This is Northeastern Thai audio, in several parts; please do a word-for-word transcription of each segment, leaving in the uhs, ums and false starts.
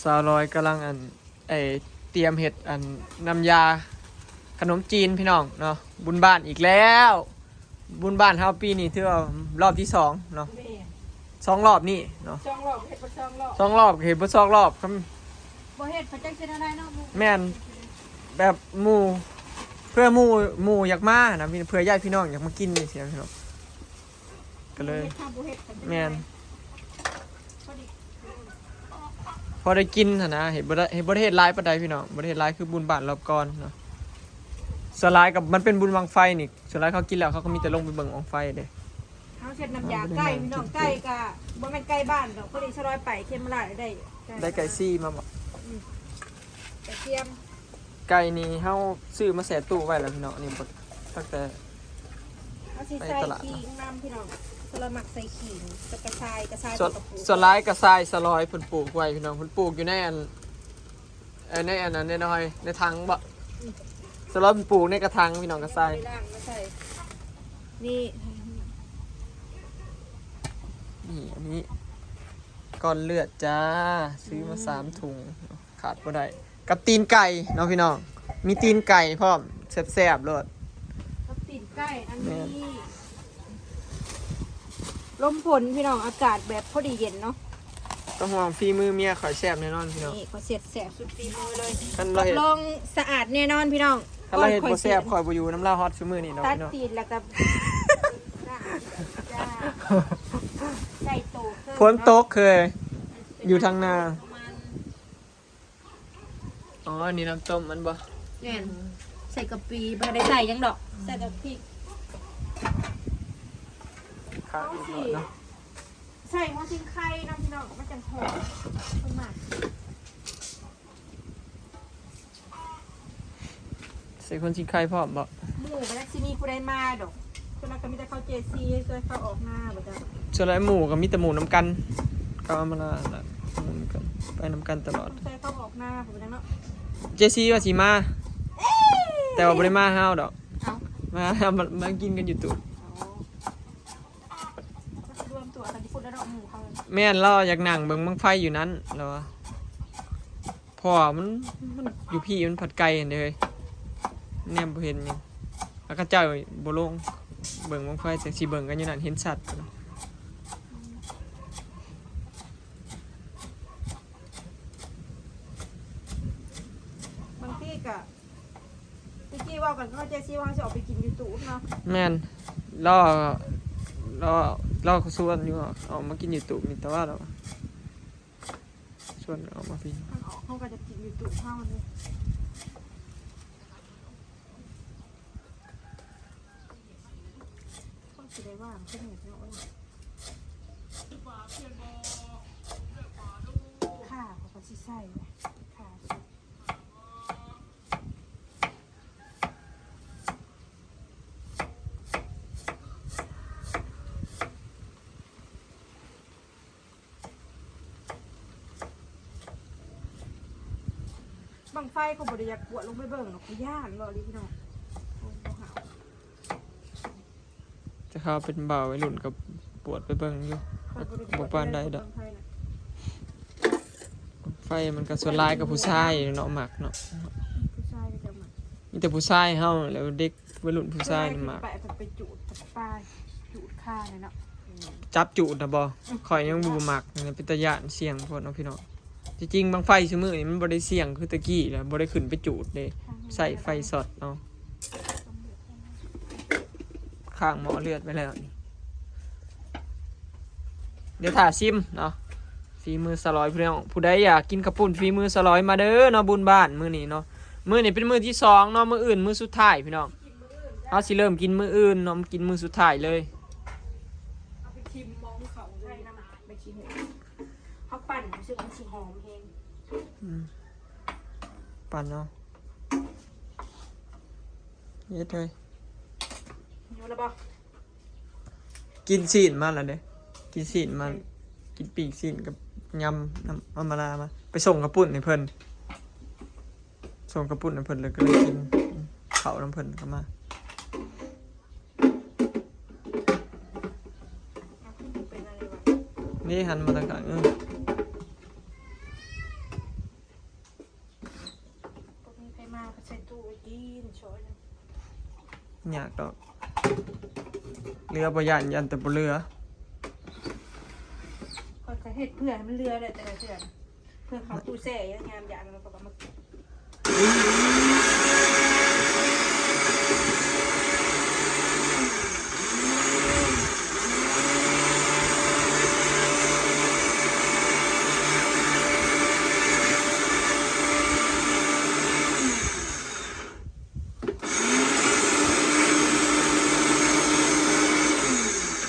สาวลอยกำลังอันไอเตรียมเฮ็ดอันน้ำยาขนมจีนพี่น้องเนาะ บุญบ้านอีกแล้ว บุญบ้านเฮาปีนี้ถือว่ารอบที่สองเนาะ แม่น สองรอบนี่เนาะ สองรอบเฮ็ดบ่สองรอบ สองรอบก็เฮ็ดบ่สองรอบครับ บ่เฮ็ดเพิ่นจักสิได้เนาะ แม่น แบบหมู่ เพื่อหมู่ หมู่อยากมานะพี่ เพื่อญาติพี่น้องอยากมากินนี่สิพี่น้อง ก็เลย เฮ็ดถ้าบ่เฮ็ดก็สิ แม่น ได้ พอดี พอได้กินหั้นนะ เฮ็ดบ่ได้ เฮ็ดบ่ได้เฮ็ดหลายปานใดพี่น้อง บ่ได้เฮ็ดหลายคือบุญบ้านรอบก่อนเนาะ ส่วนหลายกับมันเป็นบุญบั้งไฟนี่ ส่วนหลายเขากินแล้วเขาก็มีแต่ลงไปเบิ่งบั้งไฟเด้ เฮาเฮ็ดน้ำยาไก่พี่น้อง ไก่ก็บ่แม่นไก่บ้านดอก พอดีสาวลอยไปเขมราชได้ ได้ไก่ซี่มาบ่ อืม กระเทียม ไก่นี่เฮาซื้อมาแช่ตู้ไว้แล้วพี่น้อง นี่บ่ ตั้งแต่ เอาสิ ไป ใส่ ตลาด ขิงนำพี่น้อง สาวลอยมักใส่ขิง กับกระชาย กระชาย ส่วน กับกระปุก ส่วนหลายกระชายสาวลอยเพิ่นปลูกไว้พี่น้อง เพิ่นปลูกอยู่ในอัน เอ่อ ในอันนั้นน้อยๆ ในถังบ่ อืม สาวลอยเพิ่นปลูกในกระถางพี่น้อง กระชาย เอาไปล้างมาใส่ นี่ นี่อันนี้ ก้อนเลือดจ้า ซื้อมา อืม สามถุง ขาดบ่ได้ กับตีนไก่เนาะพี่น้อง มีตีนไก่พร้อม แซ่บๆโลด กับตีนไก่อันนี้ แม่น ลมฝนพี่น้อง อากาศแบบพอดีเย็นเนาะ ต้องห่วง ฝีมือเมียข่อยแซ่บแน่นอนพี่น้อง นี่ข่อยเฮ็ดแซ่บสุดฝีมือเลย คันเราเฮ็ด รับรองสะอาดแน่นอนพี่น้อง คันเราเฮ็ดบ่แซ่บ ข่อยบ่อยู่นำลาวฮอดซุมื้อนี้ดอก ตัด พี่น้อง ตีนแล้วก็ จ้า ไก่โตเกิน ฝนตกเคย อยู่ทางนา ประมาณ อ๋อ อันนี้น้ำต้มมันบ่ แม่น ใส่กะปิ บ่ได้ใส่หยังดอก ใส่แต่พริก ข้าวอีกหน่อยเนาะ ใส่หัวชิงไข่นำพี่น้อง มันจังหอม เพิ่นมัก ใส่คนชิงไข่พร้อมบ่ หมู่ก็จักสิมีผู้ใดมาดอก ส่วนหลายก็มีแต่เขาเจซี ช่วยเขาออกนาบ่จ้ะ ส่วนหลายหมู่ก็มีแต่หมู่นำกัน ก็เอามาละละหมู่นำกัน ไปนำกันตลอด ช่วยเขาออกนาบ่จ้ะเนาะ เจซีว่าสิมา แต่ว่าบ่ได้มาหาเฮาดอก เอ้า มา มา มากินกันอยู่ตู้ อ๋อ รวมตัวกันอยู่พุ้นแล้วเนาะ หมู่เขา แม่น ลาวอยากนั่งเบิ่งบั้งไฟอยู่นั้น ลาวว่า เพราะว่ามัน มันอยู่พี้มันผัดไกลหั่นเด้อ แนมบ่เห็นหยัง แล้วเขาเจ้าบ่ลงเบิ่งบั้งไฟ แต่สิเบิ่งกันอยู่นั่น เห็นชัด บางทีก็ ตะกี้เว้ากันก็เข้าใจสิว่าเขาสิออกไปกินอยู่ตู้เนาะ แม่น ลาว ลาว ลาวชวนอยู่ ออกมากินอยู่ตู้ มีแต่ว่าลาวชวนออกมาพี้ ทางออกเขาก็จะกินอยู่ตู้เฮานี่ ก็สิได้ว่างขึ้นเนาะ ค่ะ เขาก็สิใส่ ค่ะ บั้งไฟเขาบ่ได้อยากกวดลงไปเบิ่งหรอก เขาย้าน เว้าอีหลีพี่น้อง โอ้บ่หาว จะเข้าเป็นบ่าววัยรุ่นก็ปวดไปเบิ่งอยู่ เขาบ่ได้กวด บ่ปานใดดอก บั้งไฟน่ะ ไฟมันก็ส่วนหลายกับผู้ชายเนาะ มักเนาะ ผู้ชายก็จะมัก มีแต่ผู้ชายเฮาแหละ เด็กวัยรุ่นผู้ชายนี่มัก ไป ไป ไปจูด ไปปา จูดคาเลยเนาะ อืม จับจูดนะบ่ อืม ข่อยยังบ่มักนะ เป็นตาย้านเสี่ยงโพดเนาะพี่น้อง จริงๆ บั้งไฟซุมื้อนี้มันบ่ได้เสี่ยงคือตะกี้แล้ว บ่ได้ขึ้นไปจูดเด้ ใส่ไฟช็อตเอา ข้างหม้อเลือดไปแล้วนี่ เดี๋ยวถ่าซิมเนาะ ฝีมือสาวลอยพี่น้อง ผู้ใดอยากกินข้าวปุ้นฝีมือสาวลอยมาเด้อเนาะ บุญบ้านมื้อนี้เนาะ มื้อนี้เป็นมื้อที่สองเนาะ มื้ออื่นมื้อสุดท้ายพี่น้อง เฮาสิเริ่มกินมื้ออื่นเนาะ กินมื้อสุดท้ายเลย เอาไปทิ่มมองเขาเลยนะ ไปขี้หู เขาปั่นรู้สึกมันสิหอมเอง อืม ปั่นเอา เฮ็ดเลย อยู่แล้วบ่ กินซีนมาแล้วเด้ กินซีนมา กินปีกซีนกับยำน้ำ น้ำมะนาวมา ไปส่งข้าวปุ้นให้เพิ่น ส่งข้าวปุ้นให้เพิ่นแล้วก็เลยกินข้าวนำเพิ่นก็มา เป็นอะไรวะ นี่หันมาทางข้าง เออ ยากดอก เหลือบ่ย่าน ย่านแต่บ่เหลือ ข้อยก็เฮ็ดเพื่อให้มันเหลือได้แต่ละเทื่อนะเพื่อเข้าตู้แช่ยามๆอย่างแล้วก็เอามา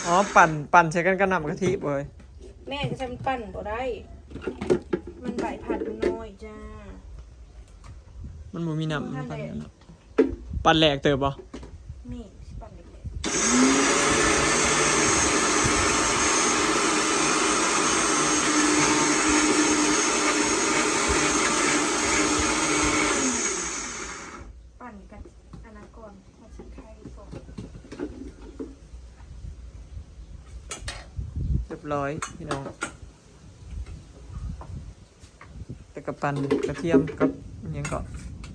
อ๋อ ปั่น ปั่นใส่กันกับน้ำกะทิเว้ย แม่ก็ใช้มันปั่นบ่ได้ มันใบพัดมันน้อยจ้า มันบ่มีน้ำ มันปั่นกันเนาะ ปั่นแหลกเติบบ่ นี่สิปั่นเล็กๆปั่นกันอันนั้นก่อนเอาสิไข่ก่อน เรียบร้อยพี่น้อง แต่กะปั่นกระเทียมกับอิหยังก็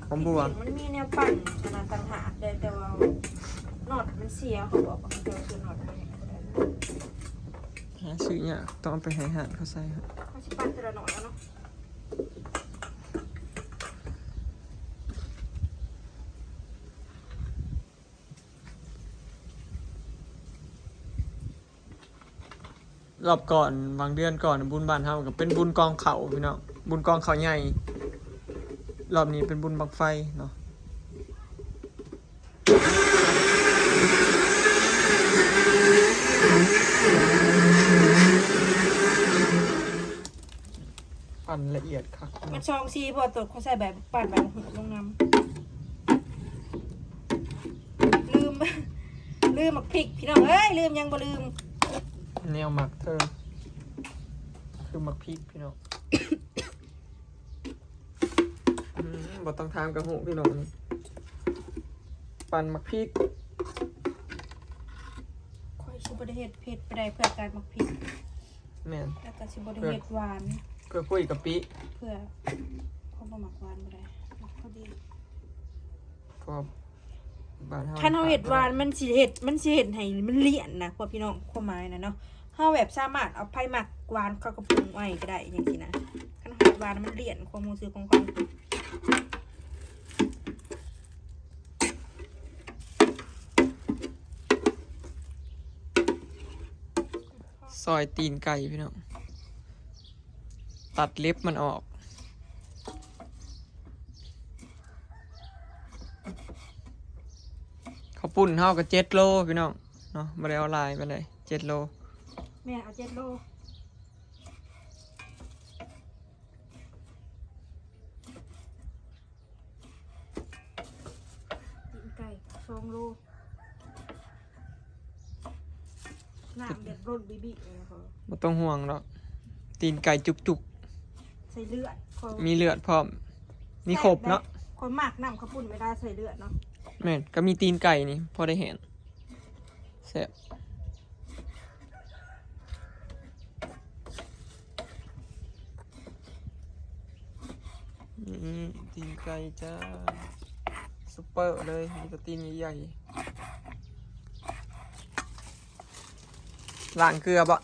หอมบัว จริงๆมันมีแนวปั่นอันนั้นต่างหากแต่แต่ว่าน็อตมันเสียเขาบอกว่ามันเจอคือน็อตมันเนี่ย หาซื้อยาก ต้องเอาไปให้ห้างเขาใส่ครับ เขาสิปั่นทีละหน่อยแล้วเนาะ รอบก่อน บางเดือนก่อน บุญบ้านเฮาก็เป็นบุญกองข้าวพี่น้อง บุญกองข้าวใหญ่ รอบนี้เป็นบุญบั้งไฟเนาะ ปั่นละเอียดคัก มันซองซีพอตัวเขาใส่แบบปั่นแบบหืดลงน้ำลืม ลืมหมักพริกพี่น้องเอ้ยลืมยังบ่ลืม แนวหมักเธอ คือหมักพริกพี่น้อง อืมบ่ต้องถามกะฮู้พี่น้อง ปั่นหมักพริก ค่อยสิบ่ได้เฮ็ดเผ็ดไปได้เพื่อการหมักพริก แม่น แล้วก็สิบ่ได้เฮ็ดหวาน เพื่อกุ้ยกะปิ เพื่อเขาบ่หมักหวานบ่ได้หมักพอดี เพราะว่าบ้านเฮา คันเฮาเฮ็ดหวานมันสิเฮ็ดมันสิเฮ็ดให้มันเลี่ยนนะพวกพี่น้องความหมายนะเนาะเฮาแบบสามารถเอาไผหมักหวานเข้ากระปุกไว้ก็ได้จังซี่นะคันเฮาเฮ็ดหวานมันเลี่ยนความรู้สึกของความ ซอยตีนไก่พี่น้อง ตัดเล็บมันออก ข้าวปุ้นเฮาก็เจ็ดโลพี่น้องเนาะ บ่ได้เอาหลายปานใด เจ็ดโล แม่เอาเจ็ดโลตีนไก่สองโลน้ำแบบร่นบิบิเลยนะคะ บ่ต้องห่วงดอก ตีนไก่จุก ใส่เลือดเขา ๆ มีเลือดพร้อม มีครบเนาะ คนมากน้ำข้าวปุ้นไม่ได้ใส่เลือดเนาะ แม่น ก็มีตีนไก่นี่ พอได้เห็น แซ่บ นี่ตีนไก่จ้า ซุปเปอร์เลย มีแต่ตีนใหญ่ๆ ล้างเกลือบ่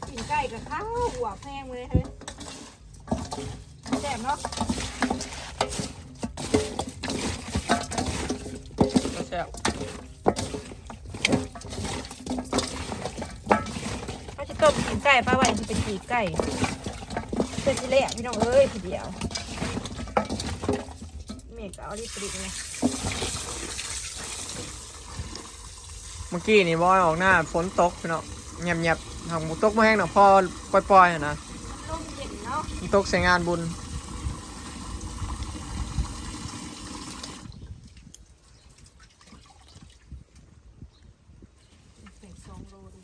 ตีนไก่กับข้าวหัวแพงเลยเฮ้ยแซ่บเนาะ ก็แซ่บ เขาจะต้มตีนไก่ป้าไว้จะเป็นตีนไก่เป็นทีแรกพี่น้องเอ้ยทีเดียวเมกเอาลิปริกไง เมื่อกี้นี่บอยออกหน้าฝนตกพี่น้องแงบๆหางตกมาแห้งหน่อยพอปล่อยๆหั่นนะ ลมเย็นเนาะ มันตกใส่งานบุญ ใส่สองโลดี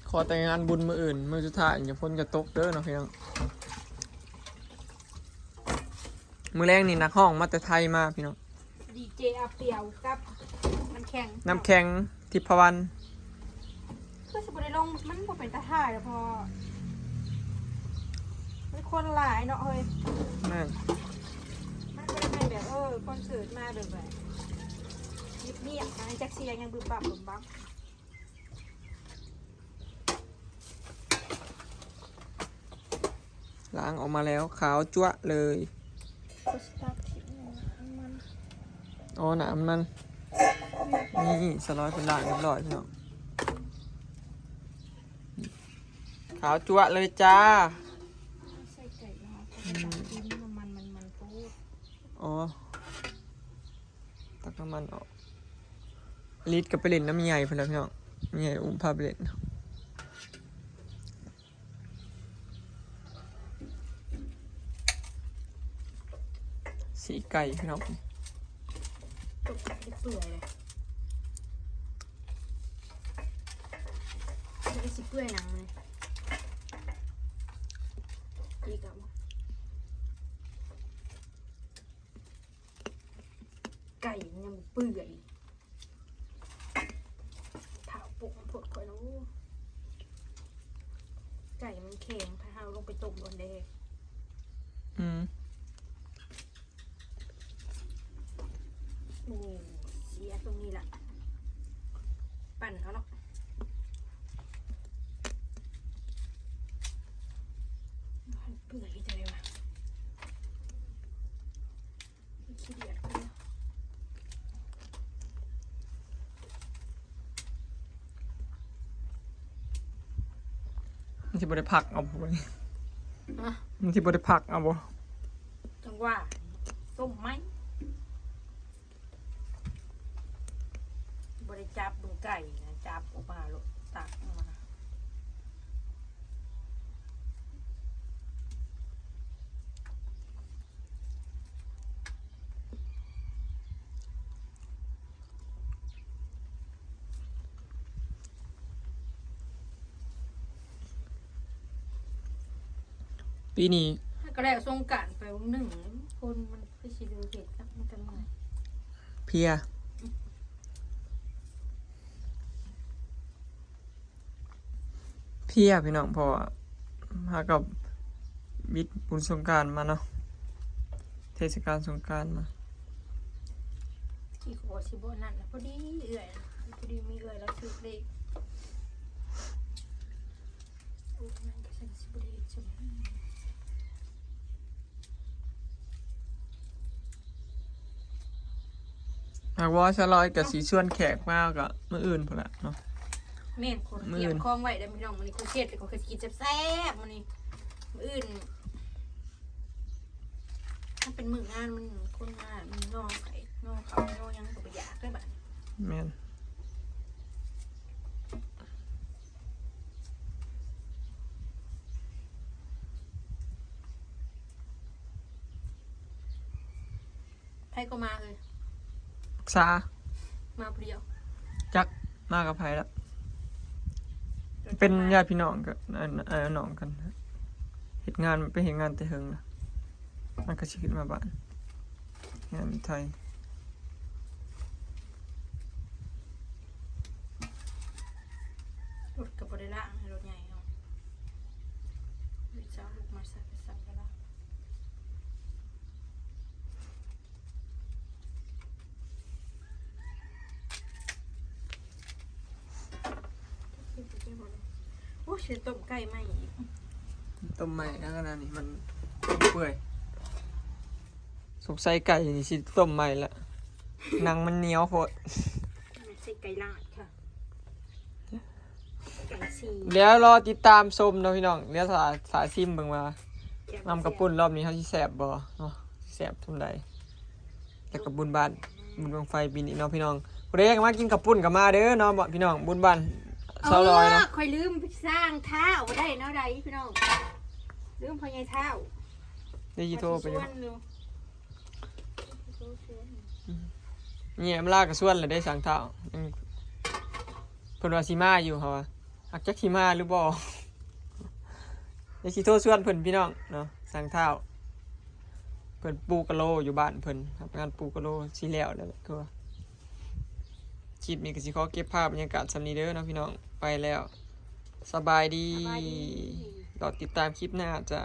โค พอแต่งานบุญมื้ออื่น มื้อสุดท้ายนี่ฝนก็ตกเด้อเนาะพี่น้อง มื้อแลงนี่นักฮ้องมาแต่ไทยมาพี่น้อง ดีเจอาเปียวกับน้ำแข็ง น้ำแข็ง ทิพวรรณ คือสิบ่ได้ลง มันบ่เป็นตาถ่ายแล้วพอ มันคนหลายเนาะเฮ้ย แม่น มันก็เลยเป็นแบบ เออ คอนเสิร์ตมาแบบแบบเงียบๆนะ จักเสียงยังบึบบับบึบบับ ล้างออกมาแล้วขาวจั๊วะเลย ก็สตาร์ททิ้งน้ำมัน อ๋อ น้ำมัน นี่สลอยเป็นล้างเรียบร้อยพี่น้อง ขาวจั๊วะเลยจ้า ใส่ไก่นะคะ อืม น้ำมันมันมันปูด อ๋อ ตักน้ำมันออก ลิดก็ไปเล่นน้ำใหญ่เพิ่นแล้วพี่น้อง ใหญ่อุ้มพาไปเล่น สีไก่พี่น้อง ตกไก่เปื่อยเลย ไม่ได้สิเปื่อยหนังเลย อีกอ่ะ ไก่มันยังเปื่อย เท้าปลุกมันปวดคอยแล้ว ไก่มันแข็ง ถ้าเอาลงไปต้มโดนแดง อืม โอ้ เสียตรงนี้ละ ปั่นเอาเนาะ มันเปื่อยจังเลยวะ ขี้เดียดเลย มันสิบ่ได้พักเอาบ่ ฮะ มันสิบ่ได้พักเอาบ่ จังหวะ ต้มไหม บ่ได้จับเบิ่งไก่นะ จับออกมาโลด ตักออกมา ปีนี้ ก็แล้วสงกรานต์ไปวงหนึ่ง คนมันคือสิดูเห็ดนะ มันกันมา เพลีย เพลียพี่น้อง เพราะว่าหากับวิทย์บุญสงกรานต์มาเนาะ เทศกาลสงกรานต์มา อีกหัวสิบ่นั่นนะ พอดีเอื้อย พอดีมีเอื้อยแล้วถือเลข โอ้ย มันก็สั่นสิบ่ได้เฮ็ดจัง หากว่าสลอยก็สิชวนแขกมาก็มื้ออื่นพู้นละเนาะ แม่น คน มื้ออื่น เตรียมของไว้แล้วพี่น้อง มื้อนี้คนเฮ็ดแล้วก็คือสิกินแซ่บๆ มื้อนี้ มื้ออื่น ถ้าเป็นมื้องานมันคนงานมันนอไข่นอเขานอหยังก็บ่อยากได้บัดนี้ แม่น ไผก็มาเลย ปรึกษา มาผู้เดียว จักมากับไผละ เป็นญาติพี่น้องกับอัน อันน้องกัน เฮ็ดงาน ไปเฮ็ดงานแต่เฮิงละ มันก็สิขึ้นมาบ้าน งานไทย รถก็บ่ได้ล้าง รถใหญ่เนาะ เดี๋ยวจะเอาลูกมาใส่ ใส่ก็ได้ โอ้ย สิต้มไก่ใหม่อีก ต้มใหม่แล้วก็นั่นนี่มันเปื่อย สงสัยไก่นี่สิต้มใหม่ละ หนังมันเหนียวโพด ใส่ไก่ลาดค่ะ ไก่สี เดี๋ยวรอติดตามชมเนาะพี่น้อง เดี๋ยวถ้า ถ้าชิมเบิ่งว่า แจ่ม นำกระปุ้นรอบนี้เขาสิแซ่บบ่เนาะ สิแซ่บส่ำใด แล้วก็บุญบ้าน บุญบั้งไฟปีนี้เนาะพี่น้อง ผู้ใดอยากมากินกระปุ้นก็มาเด้อเนาะพี่น้อง บุญบ้านสาวลอยเนาะ เออ ข่อยลืมสร้างท้าวบ่ได้แนวใดพี่น้อง ลืมพ่อใหญ่ท้าว ได้สิโทรไปอยู่ ชวนอยู่ เนี่ย มลาก็ชวนแล้วได้สร้างท้าว อืม เพิ่นว่าสิมาอยู่ เขาว่า หากจักสิมาหรือบ่ เดี๋ยวสิโทรชวนเพิ่นพี่น้องเนาะ สั่งท้าว เพิ่นปูกะโลอยู่บ้านเพิ่น รับงานปูกะโลสิแล้วแล้วแหละ คือว่า คลิปนี้ก็สิขอเก็บภาพบรรยากาศส่ำนี้เด้อเนาะพี่น้อง ไปแล้ว สบายดี สบายดี รอติดตามคลิปหน้าจ้า